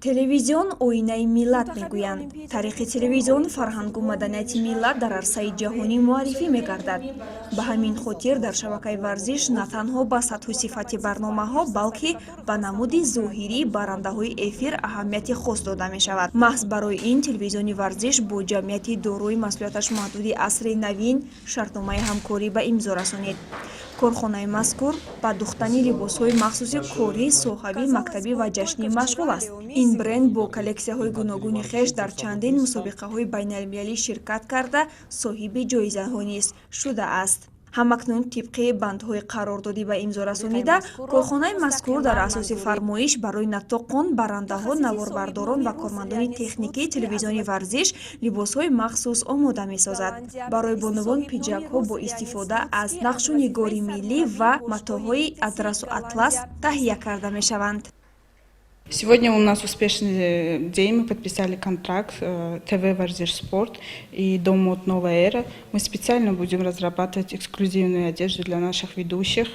Телевизион оинаи миллат мегӯянд. Тариқи телевизион фарҳангу маданияти миллат дар арсаи ҷаҳонӣ муаррифӣ мегардад. Ба ҳамин хотир дар шабакаи Варзиш на танҳо ба сатҳу сифати барномаҳо, балки ба намуди зоҳирии барандаҳои эфир аҳамияти хос дода мешавад. Маҳз барои ин телевизиони Варзиш бо ҷамъияти дорои масъулияташ маҳдуди «Асри навин» шартномаи ҳамкорӣ ба имзо расонид. Корхонаи мазкур ба духтани либосҳои махсуси корӣ, соҳавӣ, мактабӣ ва ҷашнӣ машғул аст. Ин бренд бо коллексияҳои гуногуни хеш дар чандин мусобиқаҳои байналмилалӣ ширкат карда, соҳиби ҷоизаҳо низ шудааст. Ҳамакнун, тибқи бандҳои қарордодӣ ба имзо расонида, корхонаи мазкур дар асоси фармоиш барои наттоқон, барандаҳо, наворбардорон ва кормандони техникии телевизиони Варзиш либосҳои махсус омода месозад. Барои бонувон пиҷакҳо бо истифода аз нақшу нигори миллӣ ва матоъҳои адрасу атлас таҳия карда мешаванд. Сегодня у нас успешный день, мы подписали контракт ТВ «Варзиш Спорт» и Дом мод «Новая эра». Мы специально будем разрабатывать эксклюзивную одежду для наших ведущих,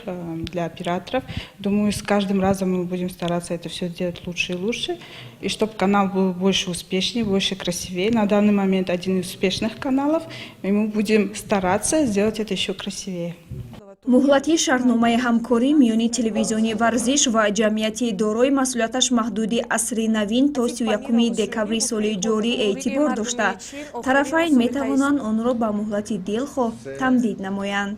для операторов. Думаю, с каждым разом мы будем стараться это все делать лучше и лучше, и чтобы канал был больше успешнее, больше красивее. На данный момент один из успешных каналов, и мы будем стараться сделать это еще красивее. Муҳлати шартномаи ҳамкорӣ миёни телевизиони Варзиш ва ҷамъияти дорои масъулияташ маҳдуди «Асри навин» то 31 декабри соли ҷорӣ эътибор дошта, тарафайн метавонанд онро ба муҳлати дилхоҳ тамдид намоянд.